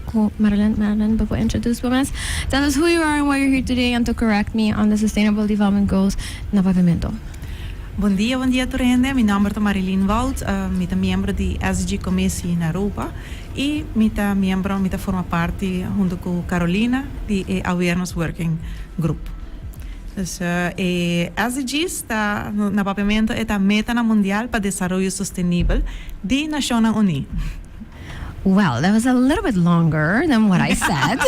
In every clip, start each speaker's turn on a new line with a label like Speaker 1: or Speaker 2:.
Speaker 1: Ku Marilyn, Marilyn, bo por introduce bo mes? Tell us who you are and why you're here today and to correct me on the Sustainable Development Goals na Papiamento.
Speaker 2: Bon dia, bon dia tur hende. Mi nomber ta Marilyn Wout. Mi ta miembro di SDG Commissie na Aruba y mi ta miembro, mi ta forma parti hunto cu Carolina di e Awareness Working Group. Dus e SDG's ta, na Papiamento e ta Metanan Mundial pa Desaroyo Sostenibel di Nacionnan Uní.
Speaker 1: Well, that was a little bit longer than what I said.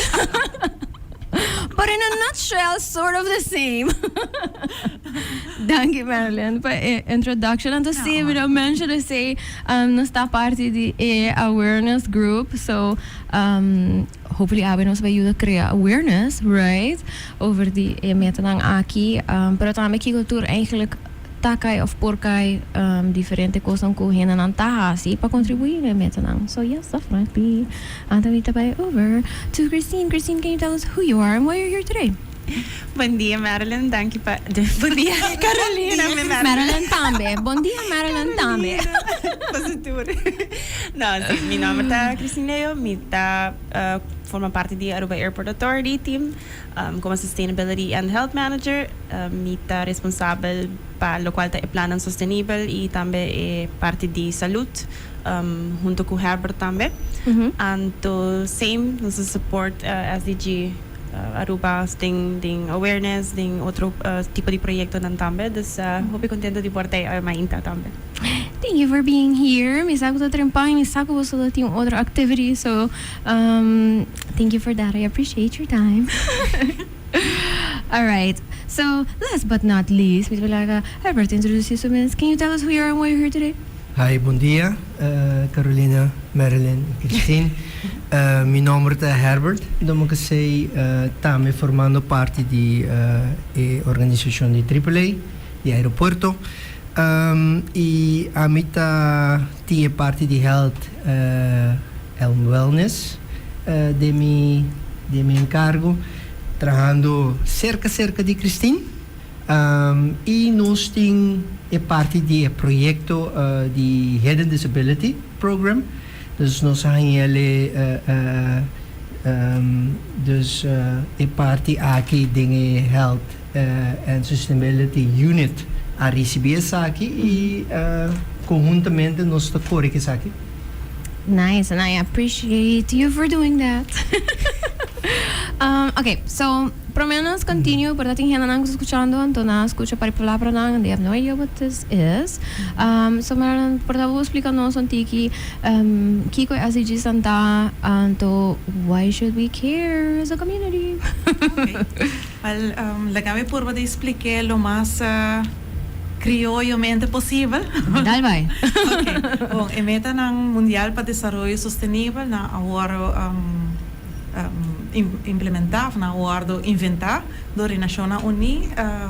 Speaker 1: But in a nutshell, sort of the same. Danki, Marilyn, pa e introduction. Anto sí, mi no mention esei, nos ta parti di e awareness group. So, hopefully awe nos bai yuda crea awareness, right? Over di e metanan aki. Pero tambe kiko tur eigenlijk ta kai of por kai, diferente kosnan ku hendenan ta hasi pa kontribuí na e metanan. So yes, definitely. Anto mi ta bai over to Christine. Christine, can you tell us who you are and why you're here today?
Speaker 3: Bon dia, Marilyn. Danki pa. Bon dia, Carolina.
Speaker 1: Marilyn tambe. Bon dia, Marilyn tambe.
Speaker 3: Pasa tur. No, si, mi nomber ta Christine Leo. Mi ta forma parti di Aruba Airport Authority team como Sustainability and Health Manager. Mi ta responsabel pa locual ta e plannan sostenibel y tambe e parti di salud hunto cu Herbert tambe. Anto same, nos ta support SDG Aruba den den awareness, den otro tipo di proyectonan tambe. Dus hopi contento di por ta e mainta tambe.
Speaker 1: Thank you for being here. Mi sa cu ta trempan y mi sa cu boso ta tin otro activity, so thank you for that. I appreciate your time. Alright, so last but not least, mi ta laga Herbert introduci su mes. Can you tell us who you are and why you're here today?
Speaker 4: Hi, bon dia Carolina, Marilyn y Christine. Mi nomber ta Herbert Domonkesey, tambe formando parti di e organisacion di Triple A di aeropuerto. Y ami ta tin e parti di health and wellness den mi den mi encargo, trahando cerca cerca di Christine. Y nos tin e parti di e proyecto di Hidden Disability Program, dus nos a haña el'e dus e parti aki den e Health and Sustainability Unit a ricibi esaki y conhuntamente nos ta core cu esaki.
Speaker 1: Nice, and I appreciate you for doing that. Okay, so prome nos continue, por ta tin hendenan cu ta scuchando, anto nan a scucha par e palabranan and they have no idea what this is. So Marilyn, por ta bo splica nos un tiki kico e SDGs nan ta, anto why should we care as a community?
Speaker 2: Okay. Wel, laga mi purba di spliké lo mas krioyomente posibel.
Speaker 1: Dal bai.
Speaker 2: Ok. Bon, e metanan mundial pa desaroyo sostenibel nan a wòrdu implementá òf nan a wòrdu inventá dor di Nashonnan Uní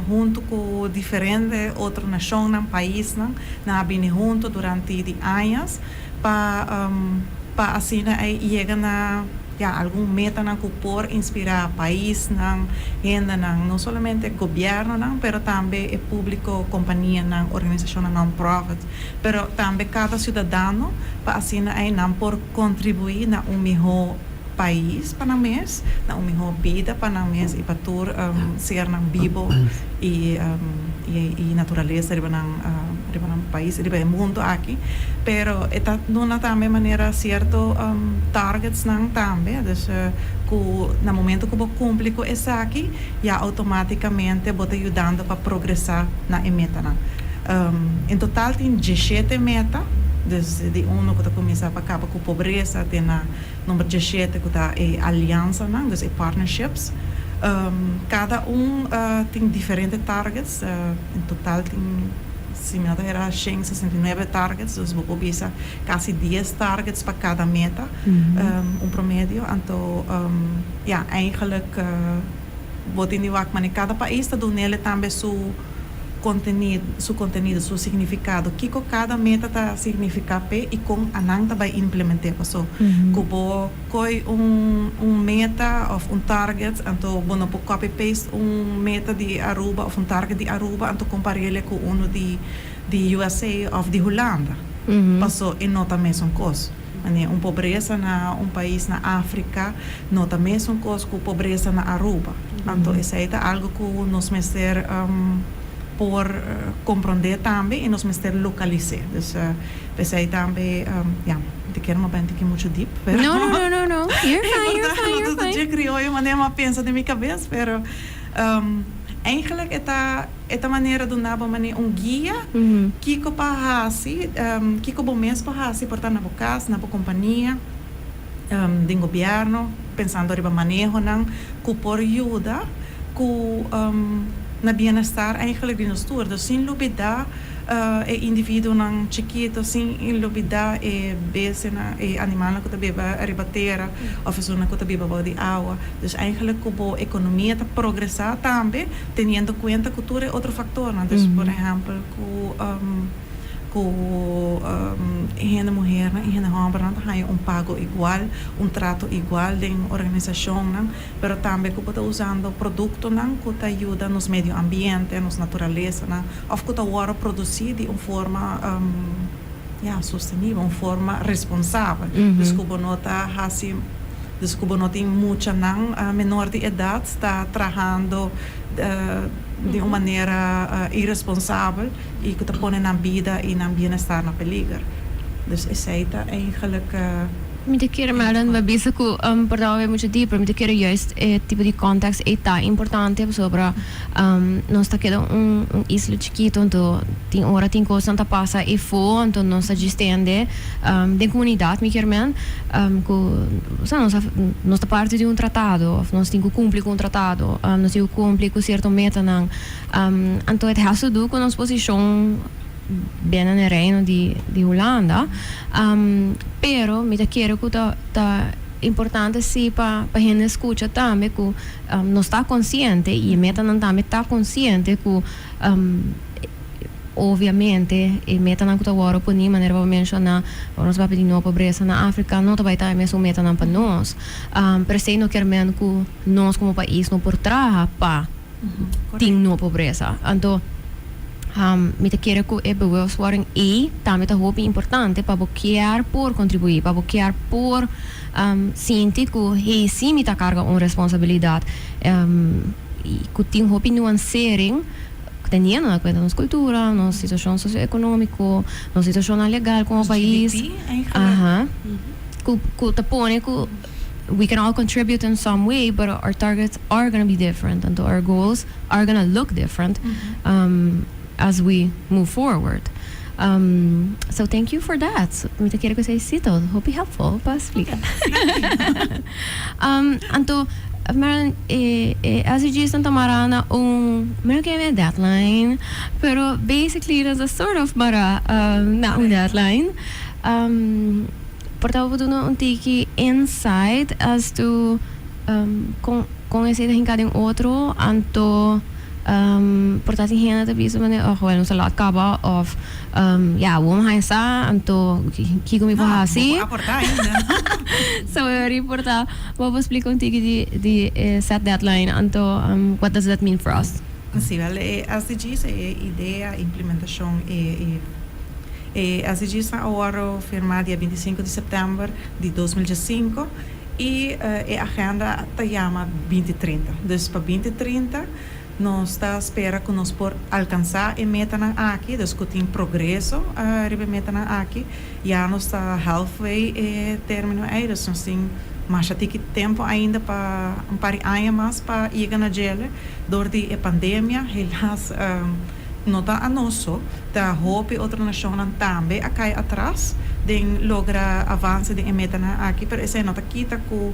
Speaker 2: huntu ku diferente otro nashonnan, paisnan. Nan a bini huntu durante di añas pa pa asina ei yega na ya algun metanan ku por inspirá paisnan, hendenan, no solamente gobièrnunan, pero tambe e públiko, kompanianan, organisashonnan non-profit, pero tambe kada siudadano pa asina ei nan por kontribuí na un mihó pais pa nan mes, na un mihó bida pa nan mes i pa tur sernan bibo i i naturalesa riba nan riba nan pais, riba e mundo aki. Pero e ta duna tambe manera cierto targetsnan tambe, dus cu na momento cu bo cumpli cu esaki ya automaticamente bo ta yudando pa progresa na e metanan. En total tin 17 meta, dus di uno cu ta cuminsa pa caba cu pobresa te na number 17 cu ta e aliansanan, dus e partnerships. Cada un tin diferente targets, en total tin, si mi no ta era, 169 targets, dus bo por bisa casi 10 targets pa cada meta, un promedio. Anto, ya, eigenlijk bo tin di wak manera cada pais ta dunele tambe su contenido, su contenido, su significado, kico cada meta ta significa p'e y con anan ta bay implemente. Paso cu bo coy un meta of un target, anto bo no por copy paste un meta di Aruba of un target di Aruba anto comparele cu uno di USA of di Hulanda, paso e no ta mesun cos. Manera un pobresa na un pais na Afrika no ta mesun kos ku pobresa na Aruba. Anto esei ta algu ku nos mester por komprondé tambe i nos mester lokalis'é. Dus p'esei tambe, ya, mi ta kere no bai tiki muchu dip, pero
Speaker 1: No, no, no, no, no. You're fine, you're fine, you're
Speaker 2: no ta
Speaker 1: fine.
Speaker 2: dje krioyo manera mi a pensa den mi kabes, pero eigenlijk e ta manera duna bo manera un guia kiko pa hasi, kiko bo mes por hasi por ta na bo kas, na bo kompania, den gobièrnu, pensando riba manehonan ku por yuda ku na bienestar eigenlijk di nos tur. Dus sin lubidá e individuonan chikitu, sin lubidá e bestianan, e animalnan ku ta biba riba tera òf esunnan ku ta biba bou di awa. Dus eigenlijk ku bo ekonomia ta progresá tambe teniendo kuenta ku tur e otro faktornan. Dus por ehèmpel ku hende muhernan i hende hòmbernan ta haña un pago igual, un trato igual den organisashonnan, pero tambe ku bo ta usando produktonan ku ta yuda nos medio ambiente, nos naturalesanan, òf ku ta wòrdu produsí di un forma ya, sostenibel, un forma responsabel. Dus ku bo no ta hasi, dus ku bo no tin muchanan menor di edat ta trahando di un manera iresponsabel i ku ta pone nan bida i nan bienestar na peliger. Dus esei ta eigenlijk
Speaker 1: Mi ta kere maar dan we bisa ku perdon we mucho dieper, mi ta kere juist e tipo di context e ta importante pasobra nos ta keda un isla chikitu, anto tin ora tin kosnan ta pasa efo, anto nos ta djis tende den komunidat, mi kier men ku osea nos ta parti di un tratado of nos tin ku kumpli ku un tratado, nos tin ku kumpli ku sierto metanan, anto it has to do ku nos posishon binnen e Reino di Hulanda, pero mi ta kere ku ta importante si pa hende skucha tambe ku nos ta konsiente i e metanan tambe ta konsiente ku obviamente e metanan ku ta wòrdu poní, manera bo a menshoná, ora nos papia di no pobresa na Afrika, no ta bai ta e mesun metanan pa nos, pero esei no kier men ku nos komo pais no por traha pa tin no pobresa. Anto mi ta kere ku e bewustwording ei tambe ta hopi importante pa bo kier por kontribuí, pa bo kier por sinti ku hey, si mi ta karga un responsabilidat i ku tin hopi nuansering teniendo na kuenta nos kultura, nos situashon sosioekonómiko, nos situashonnan legal komo pais.
Speaker 2: GDP eigenlijk.
Speaker 1: Aha. Ku ta pone ku we can all contribute in some way, but our targets are gonna be different and our goals are gonna look different as we move forward. So thank you for that. Mi ta kere ku esei si ta hopi helpful pa splika. Anto, Marilyn, e SDGs nan ta mará na un, mi no kere deadline, pero basically nan ta sort of mará na un deadline. Por ta bo duna un tiki insight as to kon esei ta hinká den otro, anto por ta tin hende ta bisa manera, "Oh, well, nos a laat kaba," òf "Ya, awor mi haña sa, anto kiko mi por hasi?"
Speaker 2: No, bo por aportá ainda.
Speaker 1: So e por ta bo por splika un tiki di e set deadline, anto what does that mean for us?
Speaker 2: Sí, wel, e SDGs, e idea, implementashon, e SDGs ta awor firmá dia 25 di sèptèmber di 2005 i e agenda ta yama 2030. Dus pa 2030 nos ta spera ku nos por alkansá e metanan aki, dus ku tin progreso riba e metanan aki. Ya nos ta halfway e término ei, dus nos tin masha tiki tempu ainda pa un par di aña mas pa yega na djele. Dor di e pandemia, helaas no ta anos so, ta hopi otro nashonnan tambe a kai atras den logra avanse den e metanan aki, pero esei no ta kita ku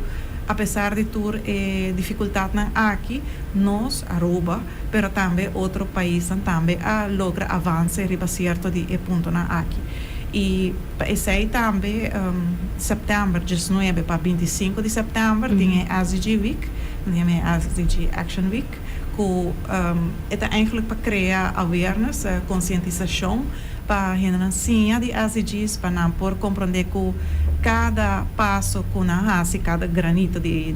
Speaker 2: apesar di tur e difikultatnan aki, nos, Aruba, pero tambe otro paisnan tambe a logra avanse riba sierto di e puntonan aki. I pa esei tambe sèptèmber 19 pa 25 di sèptèmber tin e SDG Week, tin e SDG Action Week, ku e ta eigenlijk pa krea awareness, konsientisashon pa hendenan siña di SDGs, pa nan por komprondé ku kada paso ku nan hasi, kada granito di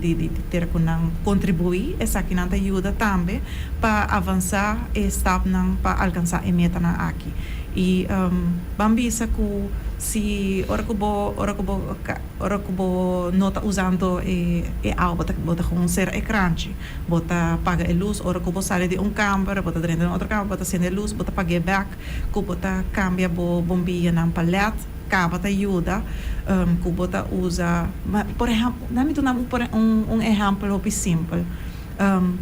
Speaker 2: tera ku nan kontribuí, esakinan ta yuda tambe pa avansá e stapnan pa alkansá e metanan aki. I ban bisa ku Si ora ku bo no ta usando e awa, bo ta gewoon sera e kranchi. Bo ta paga e lus ora ku bo sali di un kamber, bo ta drenta den otro kamber, bo ta sende e lus, bo ta pag'é bèk. Ku bo ta kambia bo bombianan pa LED, kaba ta yuda. Ku bo ta usa, por ehèmpel, laat mi duna un ehèmpel hopi simpel.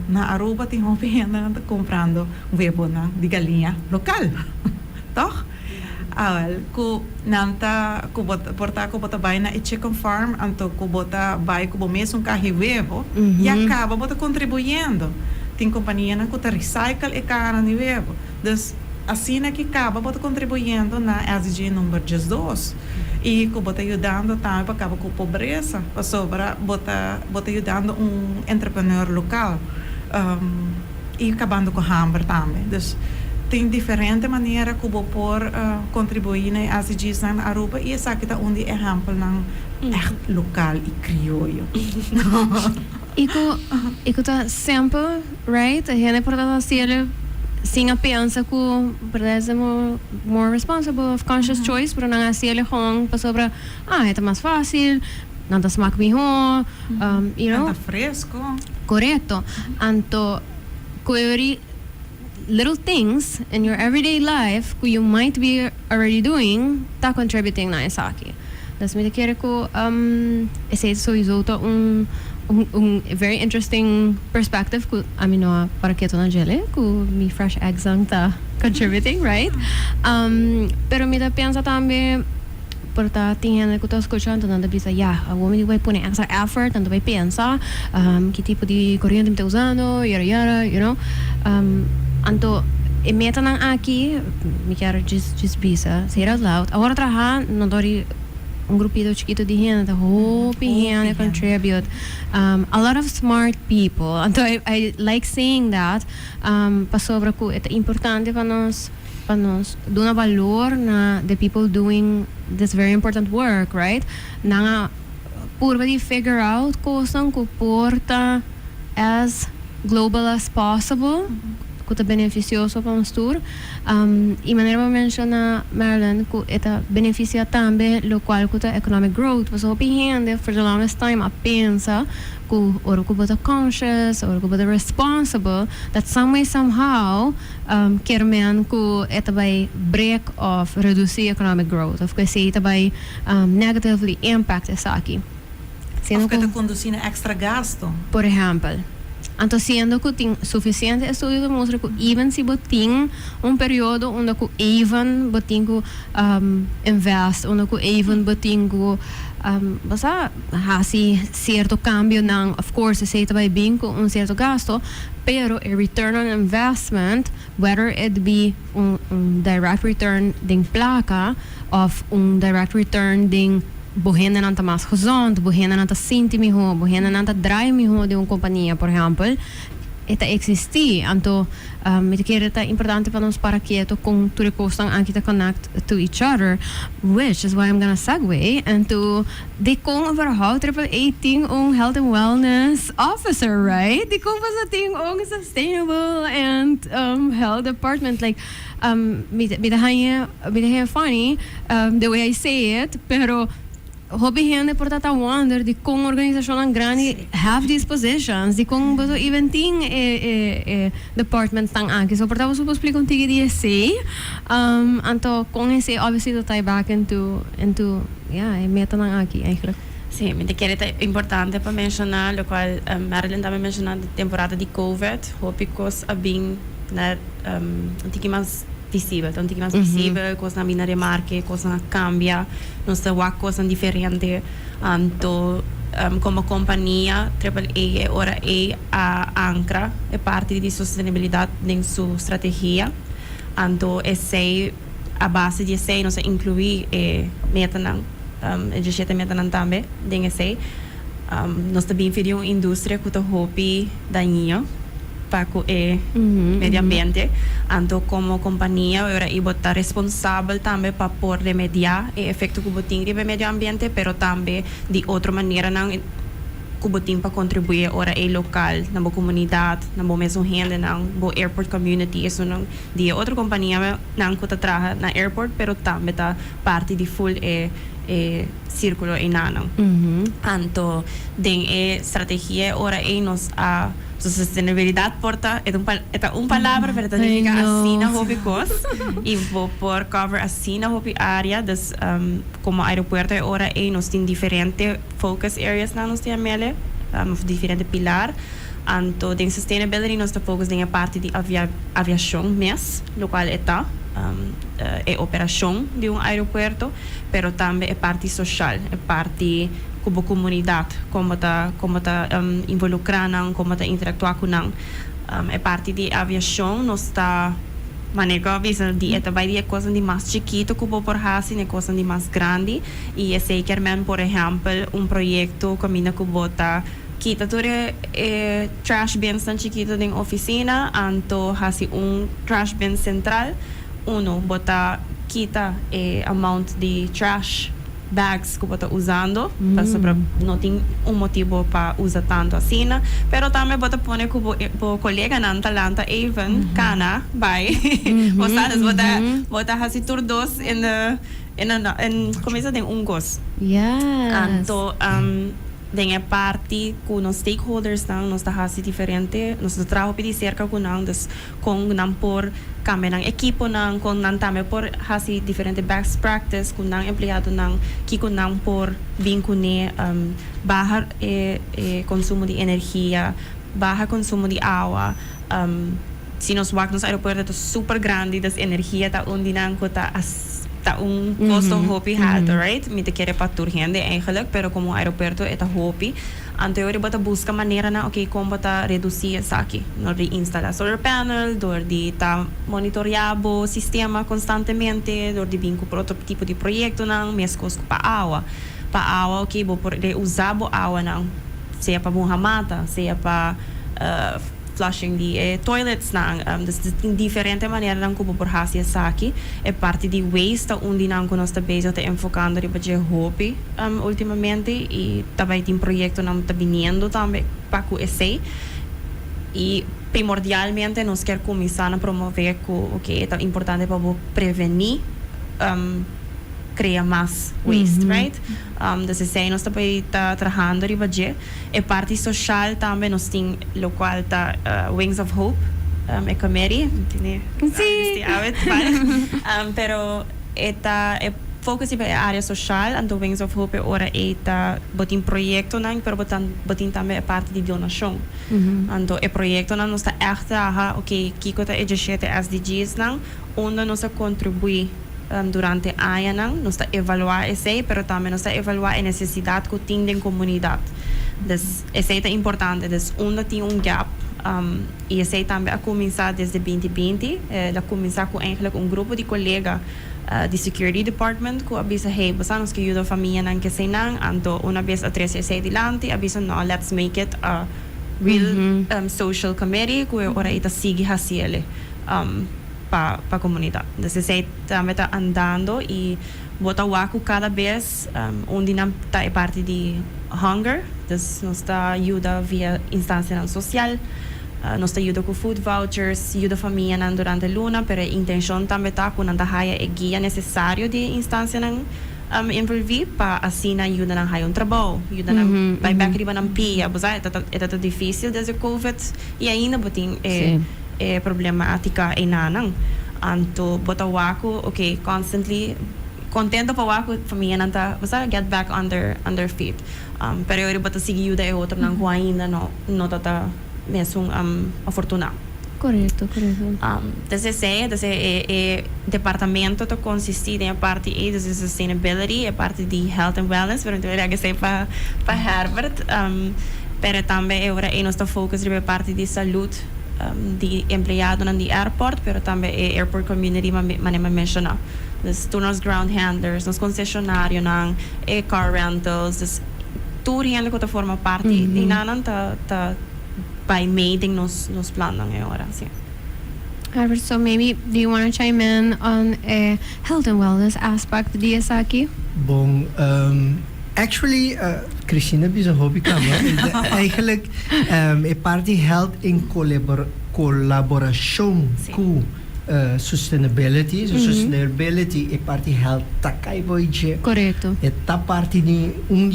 Speaker 2: Na Aruba tin hopi hende ta kumprando webonan di galiña lokal, toch? Awel, ku nan ta ku bo por ta ku bo ta bai na e chicken farm, anto ku bo ta bai ku bo mes un kaha webo, ya kaba bo ta kontribuyendo. Tin kompanianan ku ta recycle e kaha di webo. Dus asina ku kaba bo ta kontribuyendo na SDG number 12. I ku bo ta yudando tambe pa kaba ku pobresa, pasobra bo ta yudando un entrepreneur lokal. I kabando ku hamber tambe. Dus tin diferente manera ku bo por kontribuí na SDGs na Aruba i esaki ta un di ehèmpelnan echt lokal i krioyo.
Speaker 1: I ku ta simple, right? Hende por ta hasié sin a pensa ku berdat more, more responsible of conscious choice, pero nan hasié gewoon pasobra, ah, ta mas fásil, nan ta smaak mihó, you know.
Speaker 2: Ta fresku.
Speaker 1: Korekto. Anto, ku little things in your everyday life ku you might be already doing ta contributing na esaki. Dus mi ta kere ku esei sowieso ta un very interesting perspective ku ami no a para ketu na dje ku mi fresh eggs ta contributing, right? Pero mi ta pensa tambe por ta tin hende ku ta skuchando, nan ta bisa, "Ja, awor mi bai pone extra effort, nan bai pensa ki tipo di koriente mi ta usando, yara yara." Anto e metanan aki, mi ke just bisa, say it out loud. Awor traha no dor di un grupito chikitu di hende, ta hopi hende contribute. A lot of smart people. Anto I like saying that, pasobra ku ta importante pa nos duna balor na the people doing this very important work, right? Nan a purba di figure out kosnan ku por ta as global as possible, ku ta benefisioso pa nos tur. I manera bo a menshoná, Marilyn, ku ta benefisiá tambe lokual ku ta economic growth. Pasobra hopi hende for the longest time a pensa ku ora ku bo ta conscious, ora ku bo ta responsible, that some way somehow kier men ku e ta bai break of redusí economic growth of ku esei ta bai negatively impact esaki.
Speaker 2: Of ku ta kondusí na extra gasto.
Speaker 1: Por ehèmpel. Anto, siendo ku tin sufisiente estudio ku mustra ku even si bo tin un periodo unda ku even bo tin ku invest, unda ku even bo tin ku basta hasi sierto kambionan, of course, esei ta bai bin ku un sierto gasto, pero e return on investment, whether it be un direct return den plaka of un direct return den bo hendenan ta mas gezond, bo hendenan ta sinti mihó, bo hendenan ta draai mihó den un kompania, por ehèmpel, ta eksistí. Anto, mi ta kere ta importante pa nos para ketu kon tur e kosnan aki ta connect to each other, which is why I'm gonna segue into dikon überhaupt Triple A tin un health and wellness officer, right? Dikon boso tin un sustainable and health department? Like, mi ta haña funny the way I say it, pero hopi hende por ta wonder di kon organisashon grandi have these positions, di kon boso even tin e departments tan aki. So por ta boso por splika un tiki di esei. Anto kon esei obviously to tie back into, yeah, e metanan aki eigenlijk.
Speaker 3: Sí, mi ta kere ta importante pa menshoná, lokual Marilyn tambe a menshoná di temporada di COVID, hopi kos a bin na un tiki mas visibel, un tiki mas visibel, kosnan a bin na remarke, kosnan a kambia, nos ta wak kosnan diferente. Anto, komo kompania, Triple A e ora ei a ankra e parti di sostenibilidat den su strategia. Anto, esei, a base di esei, nos a inkluí e metanan, e 17 metanan tambe den esei. Nos ta bin di un industria ku ta hopi dañino pa ku e medio ambiente. Anto komo kompania, ora ei bo ta responsabel tambe pa por remediá e efekto ku bo tin riba medio ambiente, pero tambe di otro maneranan. Ku bo tin pa kontribuí ora e lokal na bo komunidat, na bo mesun hendenan, bo airport community, esunnan di e otro kompanianan ku ta traha na airport pero tambe ta parti di full e sírkulo einanan. Anto den e strategia ora ei nos a sostenibilidat por ta e ta un palabra pero ta nifiká asina hopi kos i bo por cover asina hopi área. Dus komo aeropuerto e ora ei nos tin diferente focus areas nan nos tin a mele of diferente pilar. Anto den sustainability nos ta focus den e parti di aviashon mes, lokual e ta e operashon di un aeropuerto, pero tambe e parti soshal, e parti ku bo komunidat, kon bo ta kon bo ta involukrá nan, kon bo ta interaktuá ku nan. E parti di aviashon nos ta manera ku a bisa di e ta bai di e kosnan di mas chikitu ku bo por hasi na e kosnan di mas grandi. I esei kier men por ehèmpel un proyekto kaminda ku bo ta kita tur e trash binsnan chikitu den ofisina anto hasi un trash bin sentral. Uno, bo ta kita e amount di trash bags ku bo ta usando pasobra no tin un motibu pa usa tantu asina. Pero tambe bo ta pone ku bo koleganan ta lanta even kana bai bo sa dus bo ta hasi tur dos in the En kuminsá den un kos. Anto den e parti ku nos stakeholdersnan nos ta hasi diferente, nos ta traha hopi di serka ku nan, dus kon nan por kambia nan ekiponan, kon nan tambe por hasi diferente best practice ku nan empleadonan, kiko nan por bin kuné, baha e konsumo di energia, baha konsumo di awa. Si nos wak nos aeropuerto ta super grandi, dus energia ta un di nan ku ta ta un kosto hopi halto, right? Mi ta kere pa tur hende eigenlijk, pero komo un aeropuerto e ta hopi. Anto e ora bo ta buska maneranan, oke, kon bo ta redusí esaki? Dor di instalá solar panel, dor di ta monitoreá bo sistema konstantemente, dor di bin ku otro tipo di proyektonan, meskos ku pa awa. Pa awa, oke, bo por reusá bo awanan, sea pa muha mata, sea pa flushing di e toiletsnan. Dus tin diferente maneranan ku bo por hasi esaki. E parti di waste ta un di nan ku nos ta bezig ta enfokando riba dje hopi ultimamente i ta bai tin proyektonan ta biniendo tambe pa ku esei. I primordialmente nos kier kuminsá na promové ku oke e ta importante pa bo prevení krea mas waste, right? Dus esei nos ta bai ta trahando riba dje. E parti social tambe nos tin locual ta Wings of Hope, e committee, mi tene bisti awe toevallig, pero e ta e focus riba e area social, anto Wings of Hope e ora ey ta bo tin proyectonan pero bo ta bo tin tambe e parti di donacion. Anto e proyectonan nos ta echt traha ok kico ta e diecisiete SDGsnan unda nos a contribui Durante añanan nos ta evaluá esei, pero tambe nos ta evaluá e nesesidat ku tin den komunidat. Dus esei ta importante. Dus unda tin un gap i esei tambe a kuminsá desde binti binti. El a kuminsá ku eigentlik un grupo di kolega di security department ku a bisa hey bo sa nos ke yuda famianan ke eseinan. Anto una bes a trese esei dilanti a bisa no let's make it a real social committee ku e ora ei ta sigui hasi el'e. Pa komunidat. Entonces esei tambe ta andando i bo ta wak ku kada bes un di nan ta e parti di hunger, dus nos ta yuda via instansianan sosial, nos ta yuda ku food vouchers, yuda famianan durante luna, pero e intenshon tambe ta ku nan ta haya e guia nesesario di e instansianan envolví pa asina yuda nan haya un trabou, yuda nan bai bek riba nan pia. Bo sa e ta difísil desde covid i ainda bo tin e. E problematica enanan. Anto bo ta wak cu ok constantly contento pa wak cu famianan ta bo sa get back on their on their feet. Pero e ora bo ta sigui yuda e otronan cu ainda no no ta ta mesun afortuna.
Speaker 1: Corecto, corecto.
Speaker 3: Entonces esey, entonces e e departamento ta consisti den e parti ey, dus e sustainability, e parti di health and wellness, pero mi ta mira esey pa pa Herbert. Pero tambe e ora ey nos ta focus riba e parti di salud. Di empleadonan di airport pero tambe e airport community manera mi a menciona. Dus tur nos ground handlers, nos concesionarionan, e car rentals, dus tur hende cu ta forma parti di nan ta ta bay mee den nos nos plannan e ora, si.
Speaker 1: Herbert, so maybe do you wanna chime in on e health and wellness aspect di esaki?
Speaker 4: Bon, Actually, Christina bisa hopi caba. Eigenlijk, e parti health in colaboracion cu sustainability. So sustainability, e parti health ta cay boy dje. E ta parti di un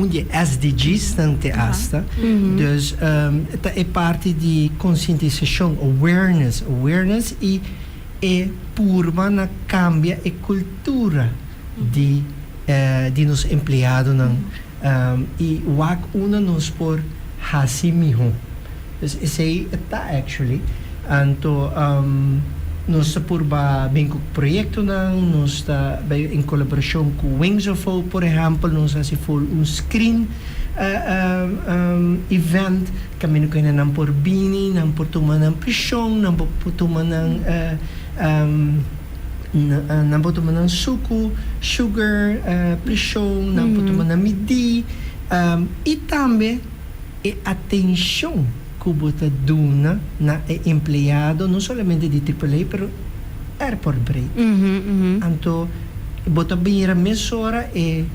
Speaker 4: di SDGs nan te hasta. Dus ta e parti di concientisacion, awareness, awareness y e purba na cambia e cultura di nos empleadonan y wak unda nos por hasi miho. Dus esey ta actually. Anto nos ta purba bin cu proyectonan, nos ta in colaboracion cu Wings of Hope, por ehempel, nos a hasi full un screen event, caminda cu nan por bini, nan por tuma nan presion, nan por tuma nan suco, sugar, presion, nan por tuma nan midi, y tambe e atencion cu bo ta duna na e empleado, no solamente di AAA, pero airport breed. Anto, bo ta mira mesora e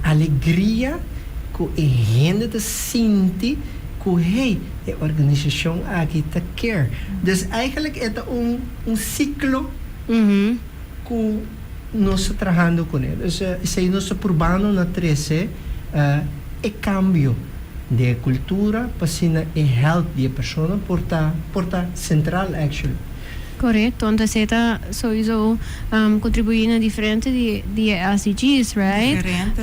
Speaker 4: alegria cu e hende ta sinti cu, hey, e organisacion aki ta care. Dus eigenlijk e ta un ciclo cu nos ta trahando cune. Dus esey nos ta purbando na trece e cambio di cultura pa asina e health di e persona por ta central actually.
Speaker 1: Correcto. Anto ta sowieso contribui na diferente di SDGs, right?
Speaker 2: Diferente.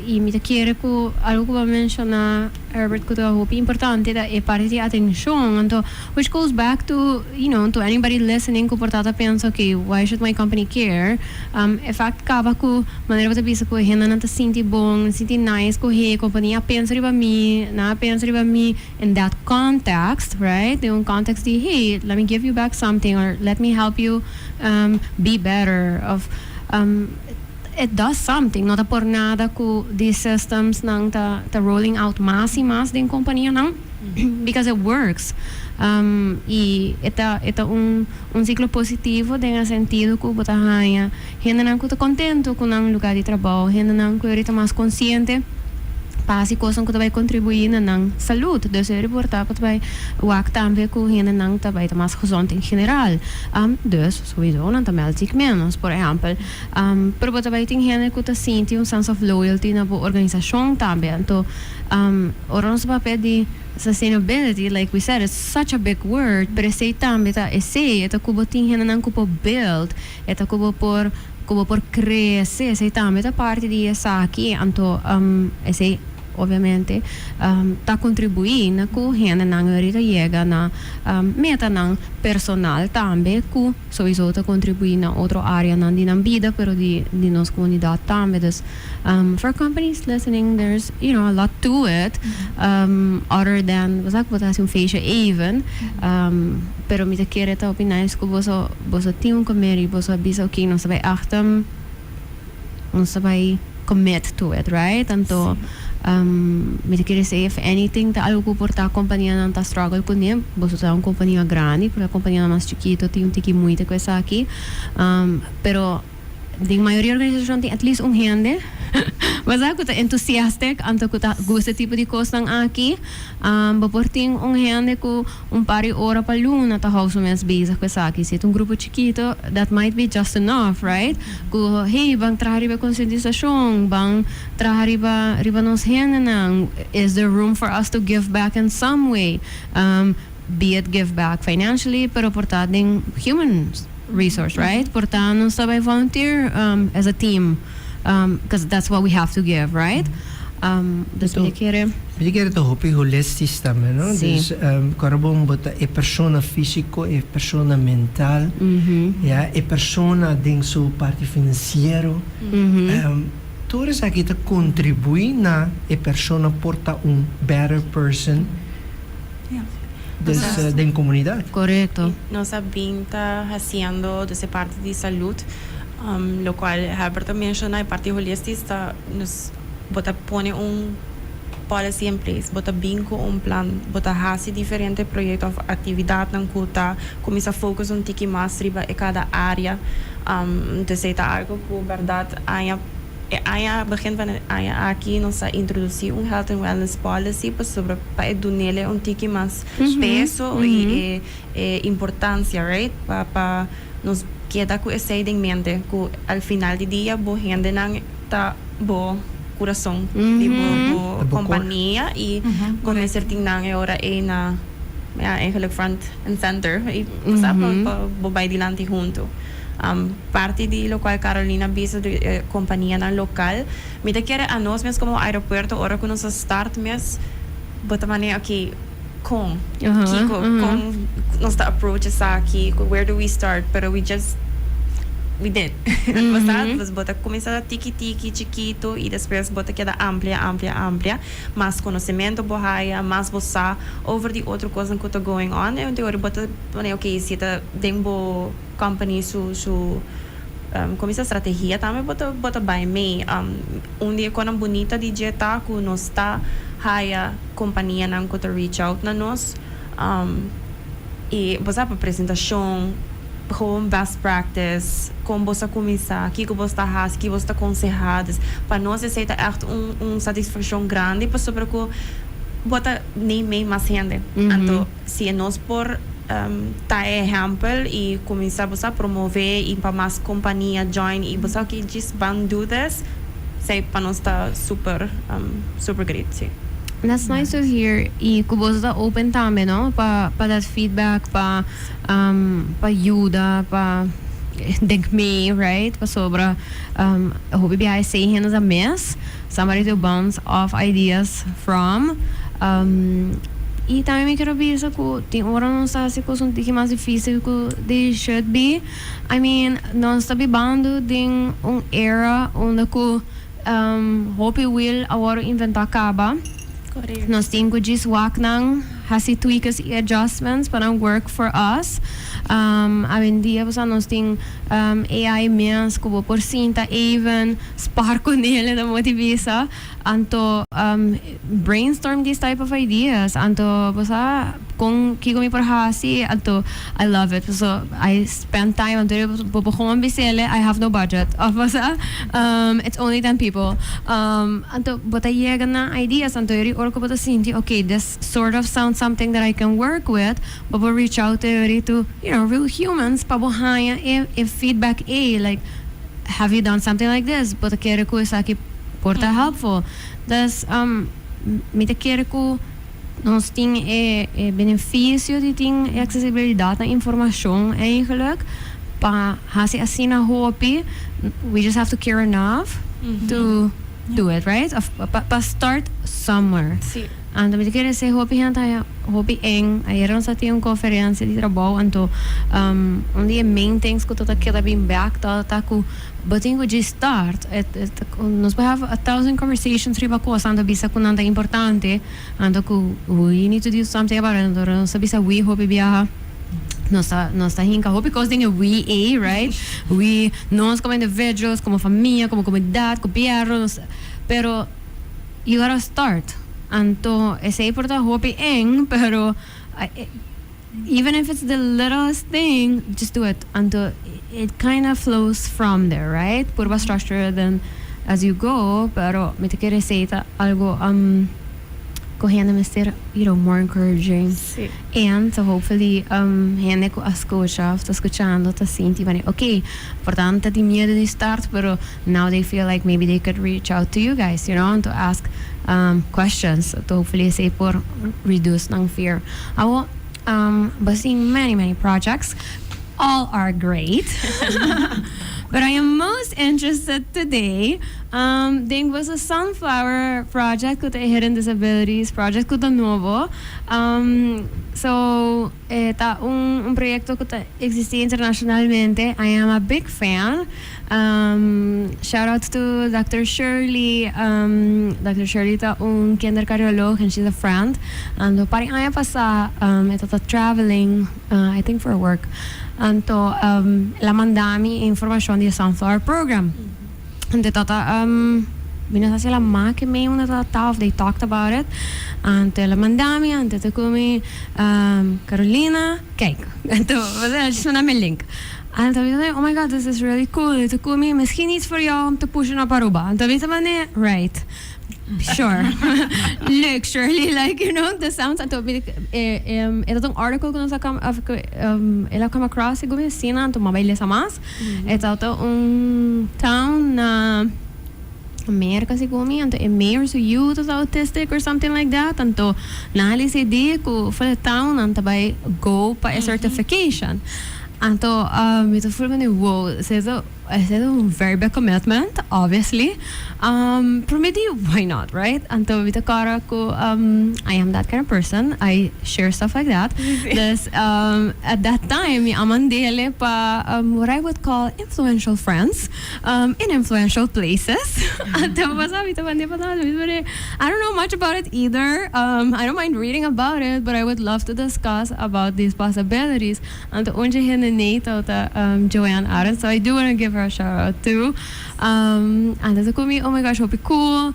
Speaker 1: Y mi kier cu algo cu bo a menciona, Herbert, cu ta hopi importante, ta e parti di atencion. Anto, which goes back to anybody listening cu por ta pensa, "Okay, why should my company care?" In fact, caba cu manera bo ta bisa cu hende nan ta sinti bon, sinti nice, cu hey, compania a pensa riba mi, nan a pensa riba mi in that context, right? Den un context di, "Hey, let me give you back something or let me help you be better." Of it does something. No ta por nada cu these systems nan ta rolling out mas y mas den compania nan because it works. Y e ta un ciclo positivo den sentido cu bo ta haya hende nan cu ta contento cu nan lugar di trabou, hende nan cu ta mas consciente pa haci cos cu bay contribui na nan salud. Dus e por ta bay wak tambe cu hende nan ta bay ta mas gezond in general. Dus sowieso nan ta meld zich menos, por ehempel. Pero bo tambe tin hende cu ta sinti un sense of loyalty na bo organisacion tambe. Anto, ora nos papia di sustainability, like we said, it's such a big word, pero esey tambe ta esey, ta cu bo tin hende nan cu por build, ta cu bo por crece, esey tambe ta parti di esaki, anto esey obviamente ta contribui na cu hende nan ahorita yega na meta nan personal tambe, cu sowieso ta contribui na otro area nan di nan bida, pero di nos comunidad tambe. Dus for companies listening, there's a lot to it other than was bo ta un feestje even, pero mi ta kere ta hopi nice cu boso tin un committee, boso bisa, "Okay, nos bay echt nos bay commit to it," right? Anto mi ta kere say, if anything, ta algo cu por ta compania nan ta struggle cune, boso ta un compania grandi, pero compania mas chikito tin un tiki moeite cu esaki, pero den mayoria organisacion tin at least un hende mas cu ta enthusiastic, anto cu ta gusta tipo di cos nan aki. Bo por tin un hende cu un par di ora pa luna ta hou su mes bezig cu esaki. Si ta un grupo chikito, that might be just enough, right? Cu, hey, ban traha riba concientisacion, ban traha riba nos hende nan. Is there room for us to give back in some way? Be it give back financially, pero por ta den human resource, right? Por ta nos ta bay volunteer as a team, because that's what we have to give, right? Dus mi kier
Speaker 4: Mi kier ta hopi holistisch tambe, no?
Speaker 1: Si.
Speaker 4: Dus ora bo ta e persona fisico, e persona mental, ja, e persona den su parti financiero. Tur esaki ta contribui na e persona por ta un better person. Dus den comunidad.
Speaker 1: Correcto.
Speaker 3: Nos a bin ta haciendo e parti di salud, locual Herbert a menciona, e parti holistisch ta nos bo ta pone un policy in place, bo ta bin cu un plan, bo ta hasi diferente proyecto of actividad nan cu ta cuminsa focus un tiki mas riba e cada area. Dus ta algo cu berdad aña E aña, begin van e aña aki, nos a introduci un health and wellness policy pasobra pa e dunele un tiki mas peso y e importancia, right? Pa nos keda cu esey den mente, cu al final di dia bo hendenan ta bo curason di bo compania y bo mester tin nan e ora ey na, ja, eigenlijk front and center y bo sa pa bo bay dilanti hunto. Parti di locual Carolina bisa di e companianan local, mi ta kere anos mes como aeropuerto ora cu nos a start mes bo ta manera, "Ok, con kico, con nos ta approach esaki? Where do we start?" Pero we just, we did, bo sa. Bo ta cuminsa tiki tiki, chikito, y despues bo ta keda amplia, amplia, amplia. Mas conocimento bo haya, mas bo sa over di otro cosnan cu ta going on, y ora bo ta pone, ok, si ta den bo company su cuminsa strategia tambe, bo ta bay mee. Un di e cosnan bunita di dje ta cu nos ta haya companianan cu ta reach out na nos y bo sa pa presentacion, gewoon best practice, con bo sa cuminsa, kico bo ta haci, kico bo ta aconseha. Pa nos esey ta echt un satisfaccion grandi, pasobra cu bo ta neem mee mas hende. Anto si nos por ta ehempel y cuminsa, bo sa, promove y pa mas compania join y bo sa cu just ban do this, esey pa nos ta super super great, si.
Speaker 1: That's nice to hear. Y cu bo ta open tambe, no? Pa that feedback, pa yuda, pa denk mee, right? Pasobra hopi biaha esey hende ta miss somebody to bounce off ideas from. Y tambe mi kier bisa cu tin ora nos ta haci cos un tiki mas dificil cu they should be. I mean, nos ta bibando den un era unda cu hopi wiel a wordo inventa caba. Nos tin cu djis wak nan, haci tweaks y adjustments pa nan work for us. Awendia, bo sa, nos tin AI mes cu bo por sinta even spar cu nele na motivisa. Anto brainstorm these type of ideas. Anto bo sa con kico mi por haci. Anto I love it. So I spend time. Anto bo por gewoon bisele, "I have no budget." Of bo sa, "It's only 10 people." Anto bo ta yega na ideas. Anto eri ora cu bo ta sinti, "Okay, this sort of sounds something that I can work with." Bo por reach out to real humans pa bo haya e feedback e like, "Have you done something like this? Bo ta kere cu esaki por ta helpful?" Dus mi ta kere cu nos tin e beneficio di tin accesibilidad na informacion eigenlijk pa haci asina hopi. We just have to care enough to do it, right? Of pa start somewhere. Anto mi ta kere esey hopi hende haya hopi eng. Ayera nos a tin un conferencia di trabou, anto un di e main things cu ta keda bin back ta cu bo tin cu just start. Nos por have a thousand conversations riba cos, anto bisa cu nan ta importante, anto cu we need to do something about it. Anto nos a bisa we hopi biaha. Nos ta hinca hopi cos den e we a, right? We, nos como individuals, como famia, como comunidad, gobierno, nos, pero you gotta start. Anto esey por ta hopi eng, pero even if it's the littlest thing, just do it. Anto it kind of flows from there, right? Purba structure then as you go, pero mi ta kere esey ta algo cu hende mester more encouraging. And so hopefully hende cu a scucha, ta scuchando, ta sinti bani, okay, por tanto tin miedo di start, pero now they feel like maybe they could reach out to you guys and to ask questions to hopefully esey por reduce nan fear. Awo, but seeing many, many projects, all are great. But I am most interested today den was a Sunflower project cu ta Hidden Disabilities project cu ta nobo. So ta un proyecto cu ta existi internacionalmente. I am a big fan. Shout out to Dr. Shirley. Dr. Shirley ta un kindercardioloog and she's a friend. Anto par di aña pasa, e ta traveling, I think for work. Anto el a manda mi informacion di Sunflower Program. Anto tata mi no sa si el a make mee unda tata of they talked about it. Anto el a manda mi, anto e ta cu mi, "Carolina, kijk." Anto, el a manda mi link. Anto mi ta oh my God, this is really cool. E ta ku mi, misschien iets voor jou om te pushen op Aruba. Anto mi ta mane, right. Sure. Leuk, Shirley. Like, the sounds. Anto mi, e ta un article ku nos a come, of, el a come across, segun mi asina, anto m'a bai lesa mas. E ta un town na Amerika, segun mi, anto e mayor su yu ta autistic or something like that. Anto nan a decidi ku for the town nan ta bai go pa e certification. Anto mi ta voel mane, wow, esei ta esei ta un very big commitment, obviously. Pero mi di, why not, right? Anto mi ta kòrda ku I am that kind of person, I share stuff like that. Dus at that time mi a mand'ele pa what I would call influential friends in influential places. Anto pasobra mi ta mand'e pa nan, mi ta manda, I don't know much about it either, I don't mind reading about it, but I would love to discuss about these possibilities. Anto un dje hende nei tabata Joanne Arends, so I do wanna give her a shout out too. Anto ta ku mi, oh my gosh, hopi cool.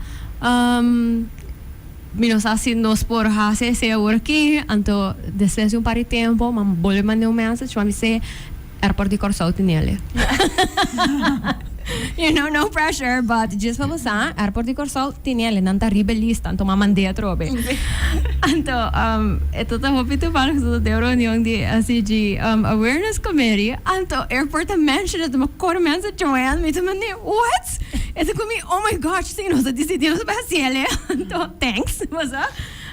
Speaker 1: Mi no sa si nos por hasi esei awor aki. Anto despues di un par di tempo mi a bolbe manda un message pa mi sey airport di Kòrsou tinele. No pressure, but djis pa bo sa, airport di Kòrsou tinele, nan ta riba e lista, anto mi a mand'é atrobe. Anto e ta ta hopi toevallig cu ta den reunion di SDG Awareness Committee, anto airport a mention it, mi kore mensha Joanne, mi ta mandi, what? E ta cu mi, oh my gosh, si nos a dicidi nos a bay haciel e, anto thanks, bo sa.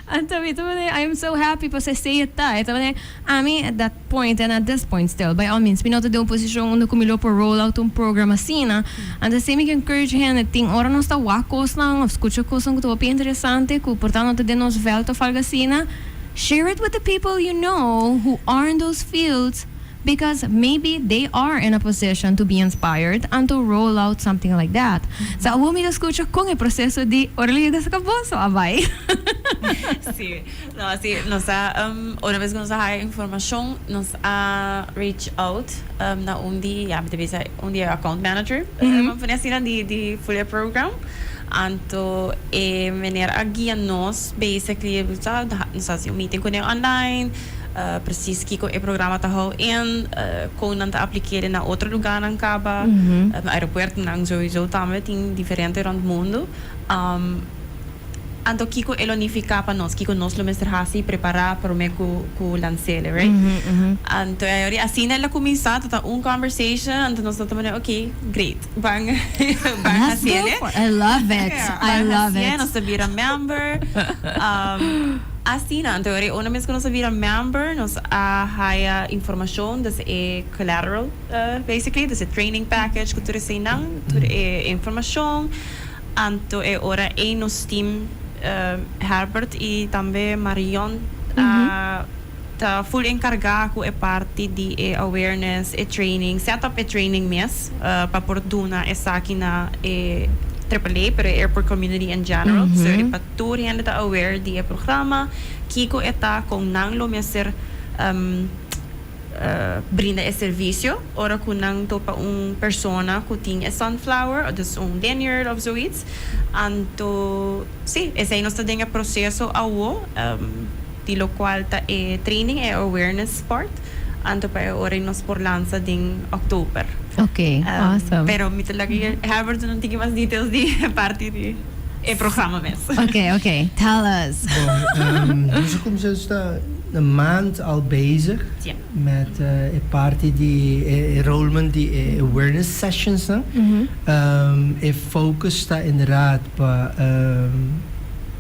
Speaker 1: Anto mi ta mandi, I am so happy pasobra esey e ta, e ta mandi, ami at that point and at this point still, by all means, mi no ta den un posicion unda cu mi lo por roll out un program asina, anto esey mi ke encourage hende, tin ora nos ta wak cosnan of scucha cosnan cu ta hopi interesante cu por ta no ta den nos veld of algo asina, share it with the people you know who are in those fields because maybe they are in a position to be inspired and to roll out something like that. So awor mi ta scucha con e proceso di ora lo yega saca boso a bay.
Speaker 3: Sí. No, sí, nos a, una vez ku nos a haya informashon, nos a reach out na un di, ya, mi ta bisa un di e account manager, ban pone asina, di di full e program. Anto e meneer a guia nos basically, nos a hasi un meeting kuné online, precies kiko e programa ta hou in, kon nan ta aplik'é na otro lugánan kaba, aeropuertonan sowieso tambe tin diferente rònt mundu. Anto kiko e lo nifiká pa nos? Kiko nos lo mester hasi i prepará promé ku ku lans'el, right? Anto e ora asina el a kuminsá, ta ta un conversation, anto nos ta manera ok, great, ban ban
Speaker 1: Let's
Speaker 3: hasiel
Speaker 1: go
Speaker 3: e.
Speaker 1: for I love it, I
Speaker 3: Ban
Speaker 1: love
Speaker 3: hasié,
Speaker 1: it.
Speaker 3: nos ta bira member. Asina, anto e ora una mes ku nos a bira member, nos a haya informashon, dus e collateral basically, dus e training package ku tur eseinan, tur e informashon. Anto e ora ei nos team Herbert i tambe Marion a ta full encarga cu e parti di e awareness, e training, set up e training mes pa por duna esaki na e Triple A pero e airport community in general. So pa tur hende ta aware di e programa, kico e ta, con nan lo mester brinda e servisio ora ku nan topa un persona ku tin e sunflower, dus un lanyard of zoiets. Anto si, esei nos ta den e proseso awo, di lokual ta e training, e awareness part, anto pa e ora ei nos por lansa den oktober.
Speaker 1: Ok, awesome.
Speaker 3: Pero mi ta laga Herbert duna un tiki mas details di e parti di e programa mes.
Speaker 1: Ok, ok, tell us.
Speaker 4: Bon, nos a cuminsa nos ta een maand al bezig
Speaker 3: Ja.
Speaker 4: met e parti di e enrollment di e awareness sessions nan. E focus ta inderdaad pa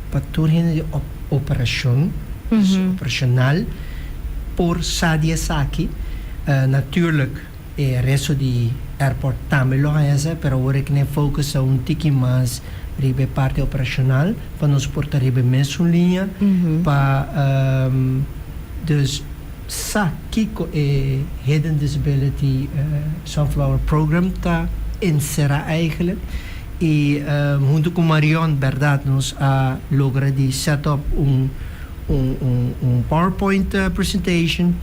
Speaker 4: pa tur hende di operacion, dus operacional por sa di esaki. Natuurlijk e resto di airport tambe lo haña esei, pero awor e kende focus ta un tiki mas riba e parti operacional pa nos por ta riba e mesun liña pa dus sa kiko e Hidden Disability Sunflower Program ta encera eigenlijk y hunto cu Marion berdad nos a logra di set up un un PowerPoint presentation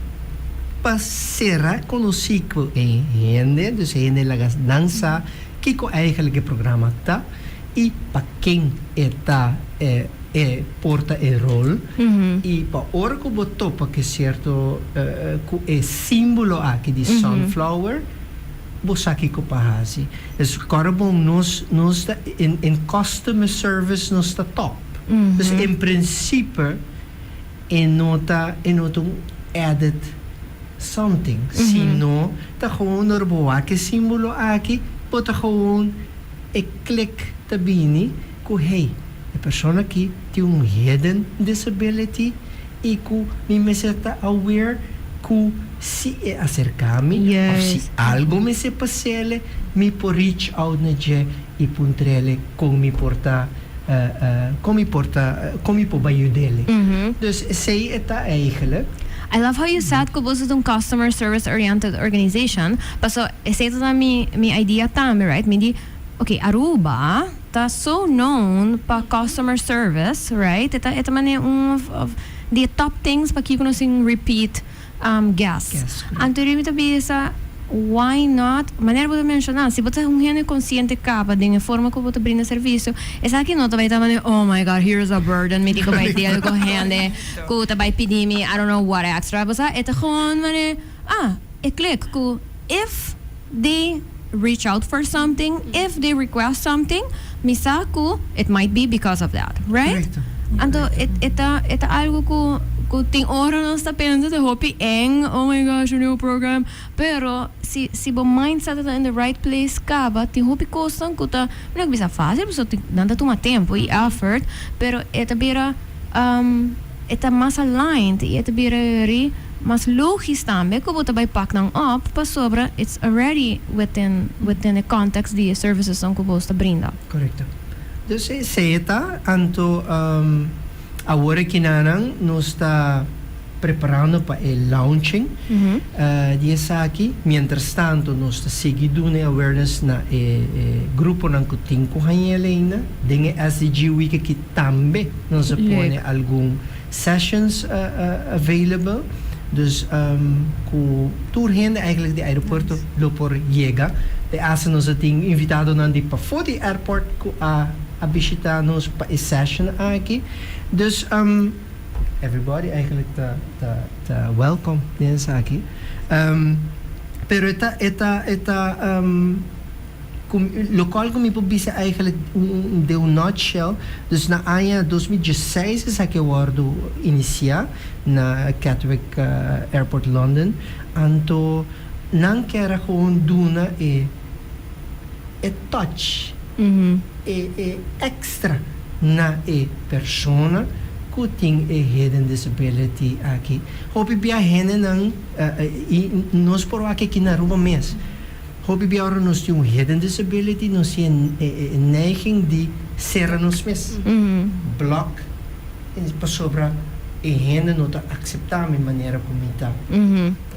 Speaker 4: pa cera conoci cu e hende, dus e hende laga nan sa kico eigenlijk e programa ta y pa ken e ta. E por ta e rol y pa ora cu bo topa cu cierto cu e simbolo aki di sunflower, bo sa kico pa haci. Dus corda bon, nos ta in customer service, nos ta top. Dus in principe e no ta un added something, sino ta gewoon ora bo wak e simbolo aki, bo ta gewoon e click ta bini cu, hey, e persona aki tin un hidden disability y cu mi mester ta aware cu si e acerca mi of si algo mester pas'e, mi por reach out na dje y puntr'e con mi por ayud'e. Dus esey ta eigenlijk.
Speaker 1: I love how you said cu boso ta un customer service oriented organization. Paso esey ta mi idea tambe, right? Mi di, okay, Aruba ta so known pa customer service, right? E ta mane un of the top things pa kico nos tin repeat guests.
Speaker 4: Guests, correct.
Speaker 1: Anto mi ta bisa, why not? Manera bo a menciona, si bo ta un hende consciente caba den forma cu bo ta brinda servicio, esaki no ta bay ta mane, "Oh my God, here's a burden, mi tin cu bay deal cu hende, cu ta bay pidi mi, I don't know what extra." Bo sa, e ta gewoon mane, ah, e click cu if they reach out for something, if they request something, mi sa cu it might be because of that, right?
Speaker 4: Correcto.
Speaker 1: Anto, e ta algo cu tin ora nos ta pensa ta hopi eng, "Oh my gosh, a new program." Pero, si bo mindset ta in the right place caba, tin hopi cosnan cu ta, no bisa facil, so nan ta tuma tempo y effort, pero e ta bira, e ta mas aligned y e ta bira ri mas logisch tambe cu bo ta bay pak nan op pasobra it's already within the context di services nan cu bo ta brinda.
Speaker 4: Correcto. Dus esey ta, anto awor aki nan nos ta preparando pa e launching di esaki. Mientras tanto, nos ta sigui duna awareness na e gruponan cu tin cu ainda. Den e SDG Week aki tambe nos a pone algun sessions available. Dus cu tur hende eigenlijk di aeropuerto lo por yega. Te hasta nos tin invitadonan di pafo di airport cu a bishita nos pa e session aki. Dus everybody eigenlijk ta welcome den esaki. Pero e ta locual cu mi por bisa eigenlijk den un nutshell, dus na aña 2016 esaki a wordo inicia na Gatwick Airport, London. Anto nan kier gewoon duna e touch e extra na e persona cu tin e hidden disability aki. Hopi bia hendenan y nos por aki na Aruba mes. Hopi bia ora nos tin un hidden disability, nos tin e neiging di cera nos mes. Block pasobra e hende no ta acepta mi manera con mi ta.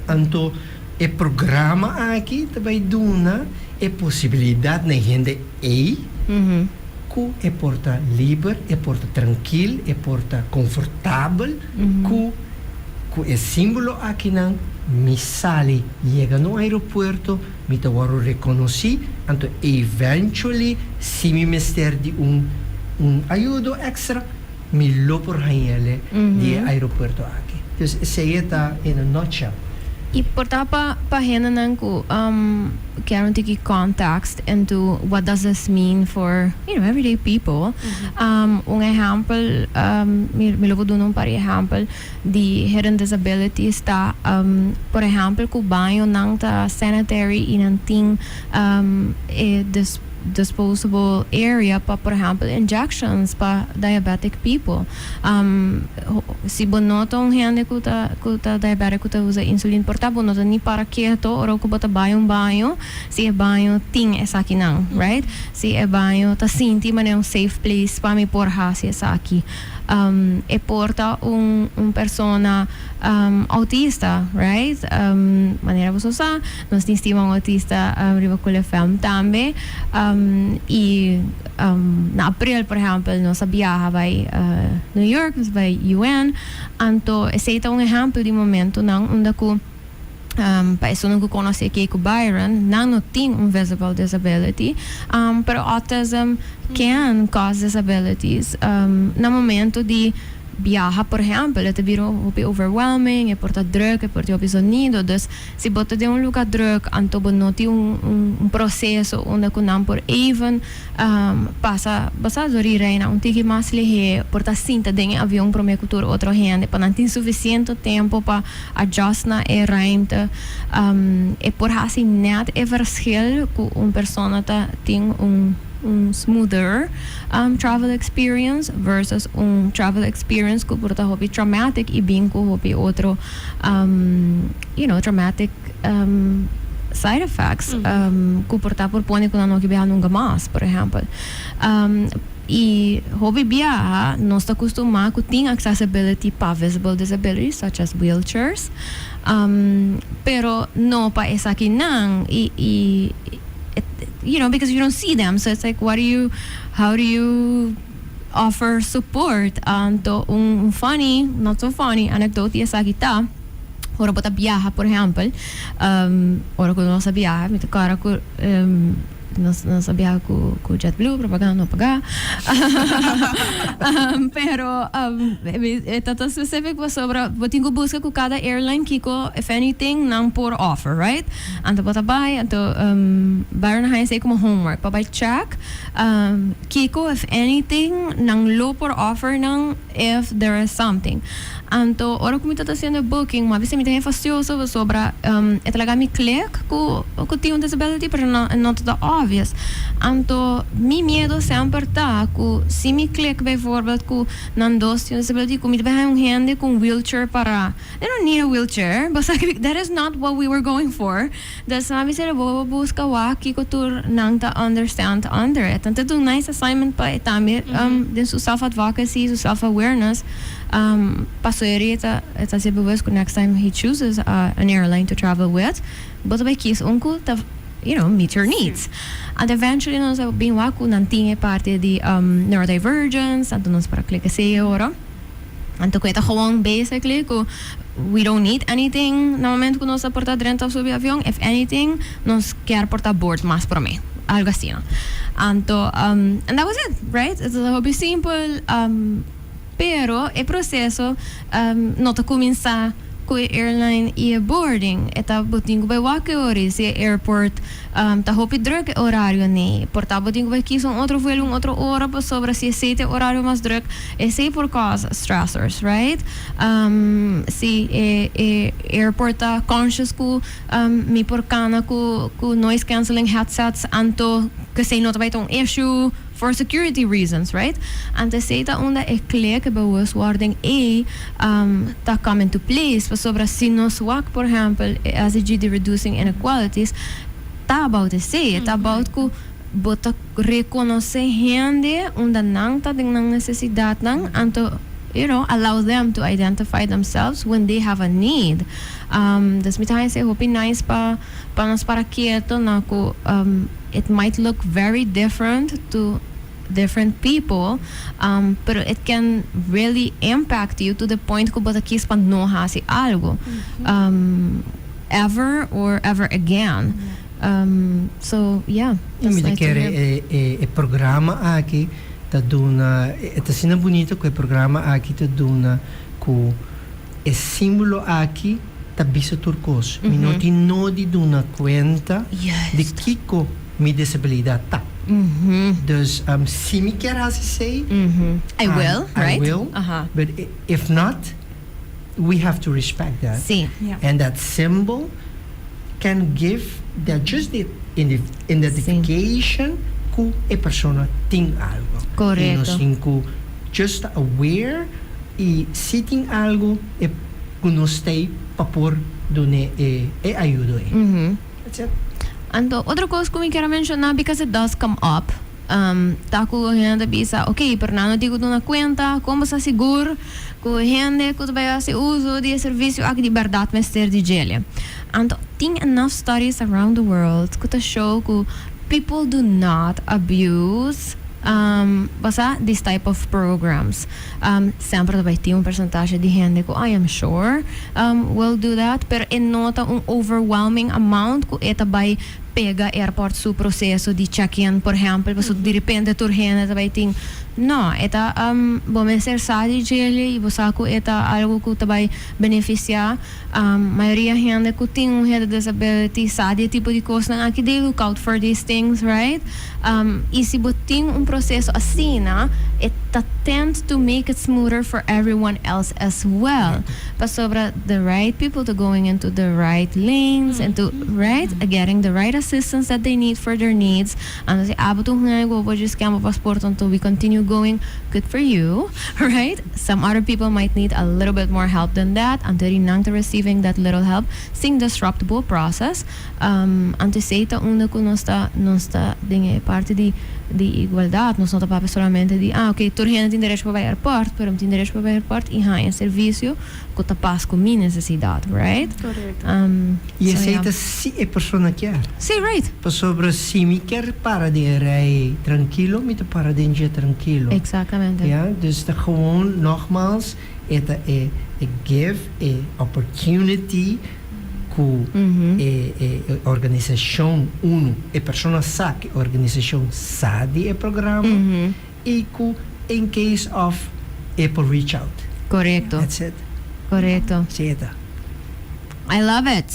Speaker 4: Anto e programa aki ta bay duna e posibilidad na hende ey cu e por ta liber, e por ta trankil, e por ta comfortabel cu e simbolo aki nan mi sali yega na aeropuerto, mi ta wordo reconoci, anto eventually si mi mester di un ayudo extra, mi lo por hañ'e di aeropuerto aki. Dus esey ta in a nutshell.
Speaker 1: Y por ta pa hendenan cu kier un tiki context into what does this mean for everyday people. Un ehempel, mi lo duna un par di ehempel di hidden disabilities ta, por ehempel, cu bañonan ta sanitary y nan tin e disposable area pa, por ehempel, injections pa diabetic people. Si bo no ta un hende cu ta diabetic cu ta usa insulin, por ta bo no ta ni para keto ora cu bo ta bay un baño, si e baño tin esakinan, right? Si e baño ta sinti mane un safe place pa mi por haci esaki. E por ta un persona autista, right? Manera bo sa, nos tin un autista riba Cool FM tambe. Y na april, por ehempel, nos a biaha bay New York, nos bay UN. Anto, esey ta un ehempel di momentonan unda cu Pa esun ku konosé Keiko Byron, nan no tin un visible disability, pero autism can cause disabilities. Na momento di biaha, por ehèmpel, e ta bira hopi overwhelming, e por ta druk, e por tin hopi sonido. Dus, si bo ta den un lugá druk, anto bo no tin un proseso unda ku nan por even pasa, bo sa, dor di reina un tiki mas lihé, por ta sinta den e avion promé ku tur otro hende, pa nan tin sufisiente tempu pa adjust na e ruimte. E por hasi net e verschil ku un persona ta tin un smoother travel experience versus un travel experience ku por ta hopi traumatic i bin ku hopi otro traumatic side effects ku por ta por pone ku nan no ke biaha nunka mas, por ehèmpel. I hopi biaha nos ta kustumá ku tin accessibility pa visible disabilities such as wheelchairs, pero no pa esakinan i because you don't see them, so it's like, what do you how do you offer support? Anto un funny, not so funny anecdote di esaki ta ora bo ta biaha, por ehèmpel, ora ku nos a biaha, mi ta kòrda ku nos a biaha ku JetBlue, propaganda no pagá, pero e ta ta specific pasobra bo tin ku buska ku kada airline kiko, if anything, nan por offer, right? Anto bo ta bai, anto Byron a haña esei komo homework pa bai check kiko, if anything, nan lo por offer nan if there is something. Anto ora ku mi ta hasiendo e booking, mi a bisa mi ta hei fastioso pasobra e ta laga mi click ku tin un disability, pero no no ta obvious. Anto mi miedo semper ta ku si mi click bijvoorbeeld ku nan dos tin un disability, ku mi ta bai haña un hende ku un wheelchair para. They don't need a wheelchair, bo sa that is not what we were going for. Dus mi a bisa bo buska wak kiko tur nan ta understand under it. Anto ta un nice assignment pa e tambe den su self advocacy, su self awareness, paso e ta e ta haci bewust ku next time he chooses an airline to travel with, bo ta bai kies un ku ta meet your needs. Anto eventually nos a bin wak ku nan tin e parti di neurodivergence, anto nos por a click esey ora. Anto ku e ta gewoon basically ku we don't need anything na momento ku nos a por ta drenta of subi avion, if anything nos kier por ta board mas prome, algo asina. Anto and that was it, right? E ta hopi simpel, pero e proceso no ta cuminsa ku e airline i e boarding. E ta bo tin ku bai wak e ora si e airport ta hopi druk e orario nei. Por ta bo tin ku bai kisa un otro vuelo un otro ora pasobra si esei ta e orario mas druk, esei por cause stressors, right? Si e e airport ta conscious ku mi por kana ku noise cancelling headsets, anto ku esei no ta bai ta un issue for security reasons, right? Anto esei ta unda e klik, e bewustwording ei ta come into place, pasobra si nos wak por ehempel e SDG di reducing inequalities ta about esei, e ta about ku bo ta rekonosé hende unda nan ta den nan nesesidatnan, anto allow them to identify themselves when they have a need. Dus mi ta haña esei hopi nice pa nos para keto na ku it might look very different to different people, pero it can really impact you to the point ku bo ta kies pa no hasi algo ever or ever again. So yeah, that's
Speaker 4: Mi ta
Speaker 1: nice to
Speaker 4: kere
Speaker 1: hear.
Speaker 4: e programa aki ta duna, e ta asina bunito ku e programa aki ta duna ku e símbolo aki ta bisa tur kos. Mi no tin nodi duna kuenta di kiko mi disabilidat ta. Dus si mi kier hasi esei,
Speaker 1: I will,
Speaker 4: I
Speaker 1: right?
Speaker 4: will, but if not, we have to respect that. And that symbol can give that just the identification ku e persona tin algo. I nos tin ku just ta aware i si tin algo e ku nos t'ei pa por dun'é e ayudo ei. That's it.
Speaker 1: Anto otro kos ku mi kier a menshoná, because it does come up, ta ku hende ta bisa, ok, pero nan no tin ku duna kuenta, kon bo sa sigur ku hende ku ta bai hasi uso di e servisio aki di bèrdat mester di djele? Anto tin enough studies around the world ku ta show ku people do not abuse. Basa this type of programs. Semper ta tin un porcentahe di hende cu I am sure will do that, pero e no ta un overwhelming amount cu e ta bay pega airport su proceso di check-in, por ehempel, paso di repente tur hende ta bay tin. No, e ta bo mester sa di djele y bo sa cu e ta algo cu ta bay beneficia mayoria hende cu tin un hende disability sa di tipo di cosnan aki, they look out for these things, right? Y si bo tin un proceso asina, it ta tend to make it smoother for everyone else as well. Pasobra the right people to going into the right lanes and to, right, getting the right assistance that they need for their needs. And si abo ta un hende cu bo just scan passport until we continue going, good for you, right? Some other people might need a little bit more help than that until nan ta receiving that little help sin disrupt bo process. Anto esey ta unda cu nos ta den e parti di igualdad. Nos no ta papia solamente di, ah, ok, tur hende tin derecho pa bay airport, pero tin derecho pa bay airport y haya servicio cu ta pas cu mi necesidad, right?
Speaker 3: Correcto.
Speaker 4: Y
Speaker 1: So,
Speaker 4: esey
Speaker 1: yeah.
Speaker 4: ta si e persona kier.
Speaker 1: Si, right.
Speaker 4: Pasobra si mi kier para den rij trankil, mi ta para den rij trankil.
Speaker 1: Exactamente.
Speaker 4: Ja, dus ta gewoon, nogmaals, e ta e give a opportunity cu e organisacion uno, e persona sa cu e organisacion sa di e programa y cu in case of e por reach out.
Speaker 1: Correcto.
Speaker 4: That's it.
Speaker 1: Correcto.
Speaker 4: Si, ta.
Speaker 1: I love it.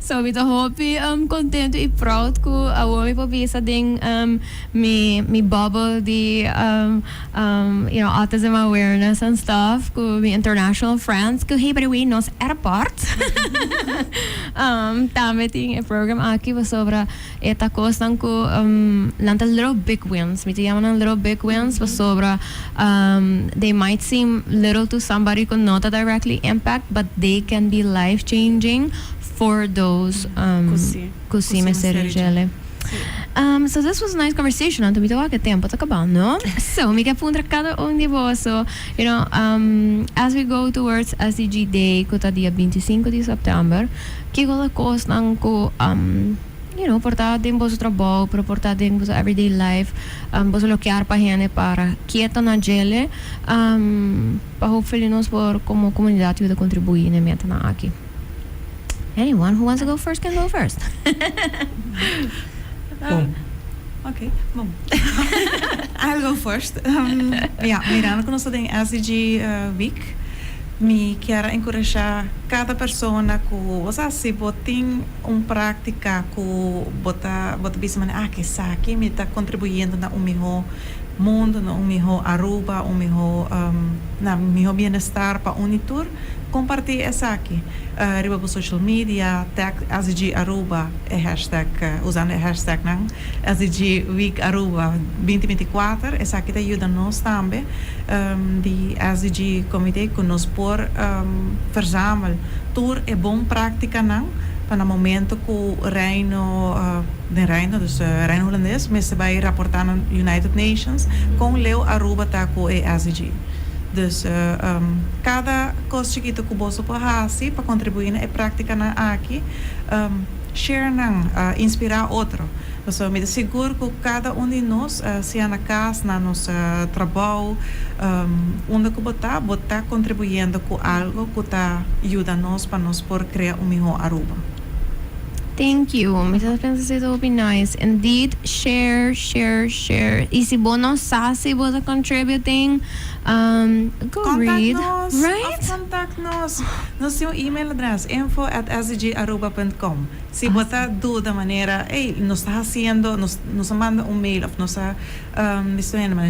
Speaker 1: So mi ta hopi contento y proud cu awor mi por bisa den mi bubble di autism awareness and stuff cu mi international friends cu, hey, by the way, nos airport tambe tin e program aki, pasobra e ta cosnan cu nan ta little big wins. Mi ta yama nan little big wins, pasobra they might seem little to somebody cu not directly impact, but they can be life changing for those
Speaker 3: Cu si.
Speaker 1: Cu si mester djele. So this was a nice conversation. Anto mi ta wak tempo ta cabando. So mi kier puntra cada un di boso, as we go towards SDG Day, cu ta dia 25 di september, kico ta cosnan cu por ta den boso trabou, pero por ta den boso everyday life, boso lo kier pa hende para keto na djele, pa hopefully nos por como comunidad yuda contribui na meta nan aki. Anyone who wants to go first can go first.
Speaker 4: Bom.
Speaker 2: Ok, bom. I'll go first. Yeah, mirando cu nos tin SDG Week, mi kier encurasha cada persona cu, osea, si bo tin un practica cu bo ta bisa man, ah, cu esaki mi ta contribuyendo na un miho mundo, na un miho Aruba, un miho na miho bienestar pa un y tur, comparti esaki. Riba bo social media, tag SDG Aruba, e hashtag, usando e hashtag nan, SDG Week Aruba 2024, esaki ta yuda nos tambe, di SDG Comité, cu nos por verzamel tur e bon practica nan, pa na momento cu Reino, den Reino, dus Reino Hulandes, mester bay raporta na United Nations, con leu Aruba ta cu e SDG. Dus cada cos chikito cu bo por haci pa contribui na e practica nan aki, share nan, inspira otro. So, mi ta sigur cu cada un di nos, sea na cas, na nos trabou, unda cu bo ta contribuyendo cu algo cu ta yuda nos pa nos por crea un miho Aruba.
Speaker 1: Thank you. Mi ta pensa it will be nice. Indeed, share, share, share. Y si bo no sa si bo ta contributing, go
Speaker 2: Contact
Speaker 1: read.
Speaker 2: nos.
Speaker 1: Right?
Speaker 2: Of contact nos. Nos tin un email address, info@sdgaruba.com. Si bo ta duda manera, hey, nos ta haciendo, nos manda un mail of nos ta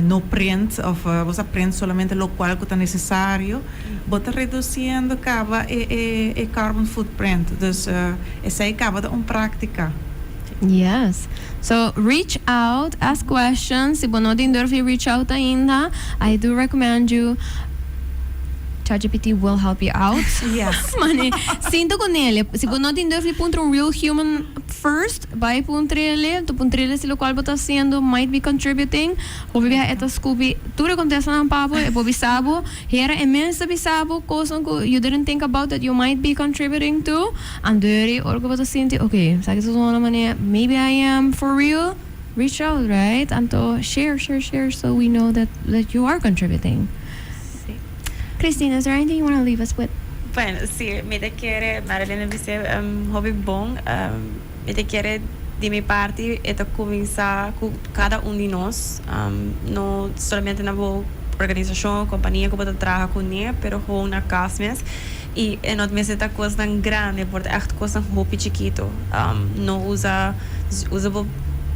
Speaker 2: no print of bo ta print solamente loke cu ta necesario, bo ta reduciendo caba e carbon footprint. Dus esey caba ta un practica.
Speaker 1: Yes. So reach out, ask questions. Si bo no tin durf reach out ainda, I do recommend you. ChatGPT will help you out. Mane, sinta cu ne. Si bo no tin durf puntra un real human first, bay puntrele, tu puntrele si loke bo ta haciendo might be contributing. Hopi biaha e ta scupi, tur contesta nan pa bo, e por bisa bo, hera e mes ta bisa bo, cos cu you didn't think about that you might be contributing to. Anto ora cu bo ta sinti, okay, sabi cu ta manera, maybe I am for real. Reach out, right? Anto share, share, share so we know that you are contributing.
Speaker 3: Si.
Speaker 1: Christine, is there anything you want to leave us with?
Speaker 3: Bueno, si, mi ta kere, Marilyn a bisa hopi bon, mi ta kere di mi parti e ta cuminsa cu cada un di nos, no solamente na bo organisacion, compania cu bo ta traha cune, pero gewoon na cas mes, y e no mester ta cosnan grandi, por ta echt cosnan hopi chikito, no usa, usa bo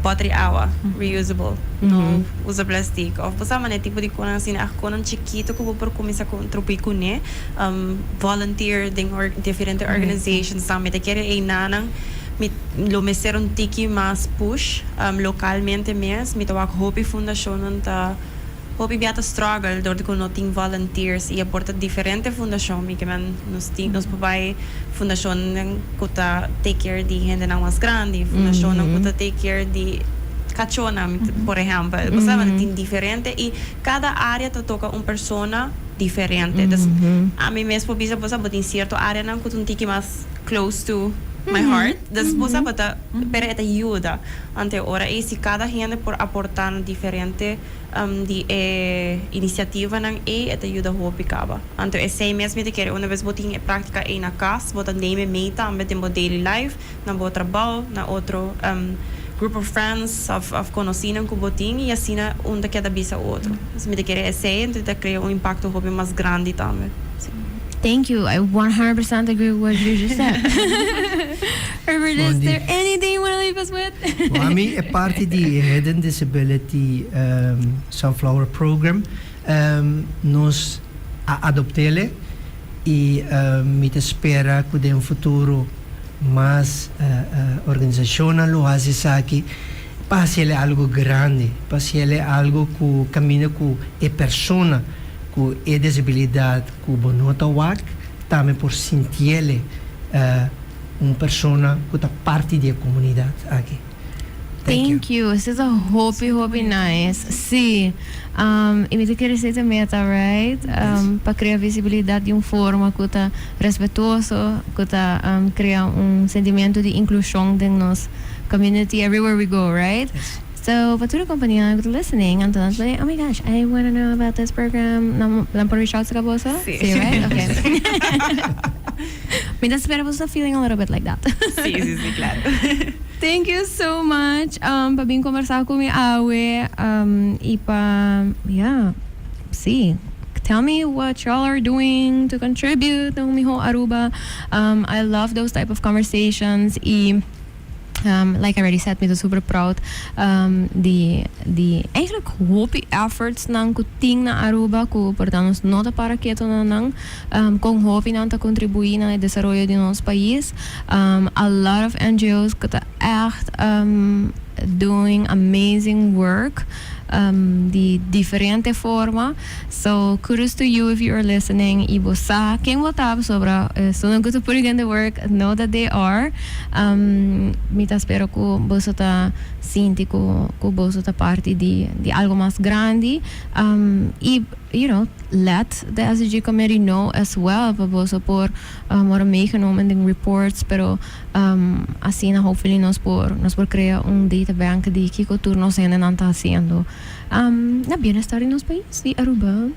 Speaker 3: boter di awa, reusable, no usa plastic, of bo sa manera tipo di cosnan asina, echt cosnan chikito cu bo por cuminsa contribui cune, volunteer den diferente organizations tambe ta kere einanan mi lo mester un tiki mas push localmente mes. Mi ta wak hopi fundacionnan ta hopi bia ta struggle door di cu no tin volunteers y a por ta diferente fundacion. Mi kimen nos tin, nos por bay fundacionnan cu ta take care di hendenan mas grandi, fundacionnan cu ta take care di cachonan, por ehempel. Bo sa tin diferente y cada area ta toca un persona diferente. Dus ami mes por bisa bo sa bo tin cierto areanan cu ta un tiki mas close to my heart. Dus bo sa bo ta, pero e ta yuda. Ante ora ey si cada hende por aporta na diferente di e iniciativanan ey, e ta yuda hopi caba. Anto esey mes mi ta kere una bes bo tin e practica ey na cas, bo ta neem e mee tambe den bo daily life, na bo trabao, na otro group of friends of conocinan cu bo tin y asina un ta keda bisa otro. Dus mi ta kere esey, anto ta crea un impacto hopi mas grandi tambe. Si.
Speaker 1: Thank you. I 100% agree with what you just said. Herbert, is there anything you want to leave us with?
Speaker 4: Well, ami e parti di Hidden Disability Sunflower Program, nos a adoptele y mi ta spera cu den futuro mas organisacionnan lo haci esaki pa haciele algo grandi, pa haciele algo cu caminda cu e persona cu e disabilidad cu bo no ta wak tambe por sintiele un persona cu ta parti di e comunidad aki.
Speaker 1: Thank you. This is a hopi, hopi nice. Si. Y mi ta kere esey ta meta, right? Pa crea visibilidad di un forma cu ta respetuoso, cu ta crea un sentimento di inclusion den nos community everywhere we go, right?
Speaker 4: Yes.
Speaker 1: So, pa tur e compania cu ta listening, anto nan ta like, "Oh my gosh, I wanna know about this program." Nan por reach out cerca boso?
Speaker 3: Si.
Speaker 1: Si, right? Okay. Mi ta spera boso ta feeling a little bit like that.
Speaker 3: Si, si, si, claro.
Speaker 1: Thank you so much pa bin conversa cu mi awe y pa, yeah, si, tell me what y'all are doing to contribute na un miho Aruba. I love those type of conversations y like I already said, mi ta super proud di di eigenlijk hopi efforts nan cu tin na Aruba cu por ta nos no ta para keto na nan, con hopi nan ta contribui na e desaroyo di nos pais. A lot of NGO's cu ta echt doing amazing work di diferente forma. So kudos to you if you are listening y bo sa ken bo ta pasobra esunnan cu ta putting in the work know that they are. Mi ta spera cu boso ta sinti cu cu boso ta parti di di algo mas grandi y let the SDG committee know as well pa boso por worde meegenomen den reports, pero asina hopefully nos por crea un data bank di kico tur nos hendenan ta haciendo na bienestar di nos pais di Aruba.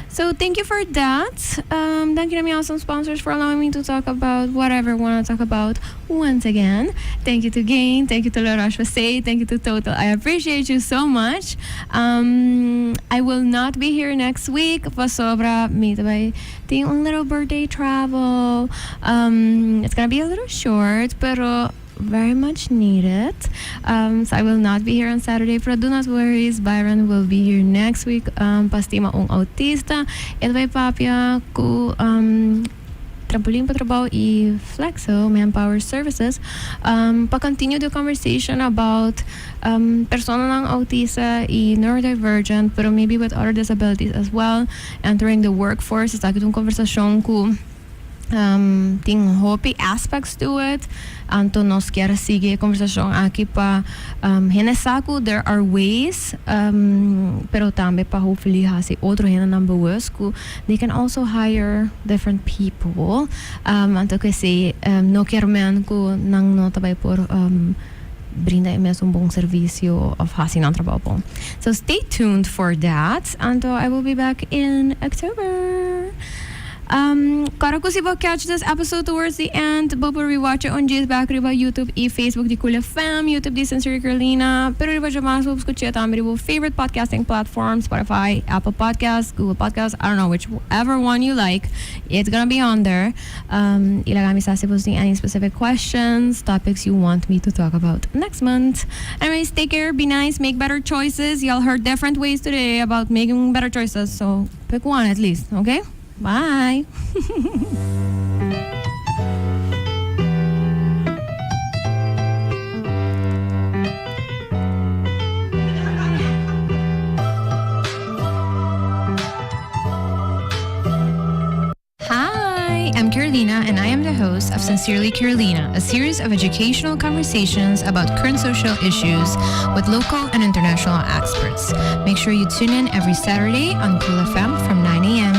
Speaker 1: So thank you for that. Thank you to my awesome sponsors for allowing me to talk about whatever I want to talk about once again. Thank you to Gain, thank you to La Roche-Posay, thank you to Total. I appreciate you so much. I will not be here next week pasobra mi ta bay tin un little birthday travel. It's gonna be a little short, pero very much needed. So I will not be here on Saturday, pero do not worry, Byron will be here next week pa Stima un Autista. E ta bay papia cu Trampolin pa Trabou y Flexo Manpower Services pa continue the conversation about personanan autista y neurodivergent, pero maybe with other disabilities as well, entering the workforce. Esaki ta un conversacion cu tin hopi aspects to it. Anto nos kier sigui e conversacion aki pa hende sa cu there are ways, pero tambe pa hopefully haci otro hendenan bewust cu they can also hire different people. Anto cu esey no kier men cu nan no ta bay por. brinda e mesun bon servicio of haci nan trabou bon. So stay tuned for that. Anto I will be back in October. Corda cu si bo catch this episode towards the end, bo por rewatch e un djis back riba YouTube y Facebook di Cool FM, YouTube di Sincerely Carolina, pero riba djamas bo por scucha tambe riba bo favorite podcasting platform, Spotify, Apple Podcasts, Google Podcasts, I don't know, whichever one you like, it's gonna be on there. Y laga mi sa si bo tin any specific questions, topics you want me to talk about next month. Anyways, take care, be nice, make better choices. Y'all heard different ways today about making better choices, so pick one at least, okay? Bye!
Speaker 5: Hi, I'm Carolina, and I am the host of Sincerely Carolina, a series of educational conversations about current social issues with local and international experts. Make sure you tune in every Saturday on Cool FM from 9 a.m.